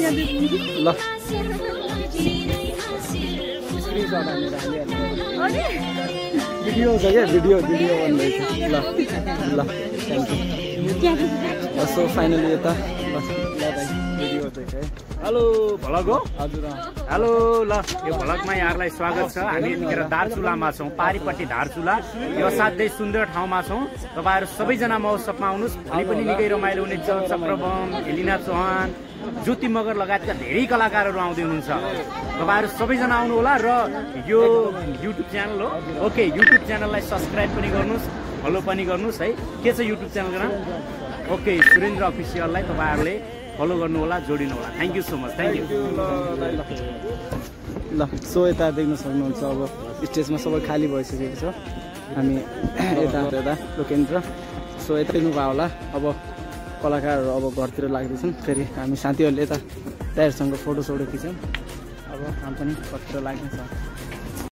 ल भिडियो छ क्या भिडियो भन्दैछ ल ल थ्याङ्क यू सो फाइनली यता भिडियो है हेलो भ्लग हो हजुर हेलो ल यो भ्लगमा यहाँहरूलाई स्वागत छ हामी यतिखेर दार्चुलामा छौँ पारीपट्टि दार्चुला यो असाध्यै सुन्दर ठाउँमा छौँ तपाईँहरू सबैजना महोत्सवमा आउनुहोस् भोलि पनि निकै रमाइलो हुनेछ चक्रबम एलिना चौहान ज्योति मगर लगायतका धेरै कलाकारहरू आउँदै हुनुहुन्छ तपाईँहरू सबैजना आउनु होला र यो युट्युब च्यानल हो ओके युट्युब च्यानललाई सब्सक्राइब पनि गर्नुहोस् फलो पनि गर्नुहोस् है के छ युट्युब च्यानलको नाम ओके सुरेन्द्र अफिसियललाई तपाईँहरूले फलो गर्नु होला जोडिनु होला thank you so much thank you ल सो यता देख्न सक्नुहुन्छ अब स्टेजमा सबै खाली भइसकेको छ हामी यता लोकेन्द्र सो यता देख्नुभयो होला अब कलाकारहरू अब घरतिर लाग्दैछन् फेरि हामी साथीहरूले यता दाइहरूसँग फोटोसोटो खिच्यौँ अब हामी पनि घरतिर लाग्नेछ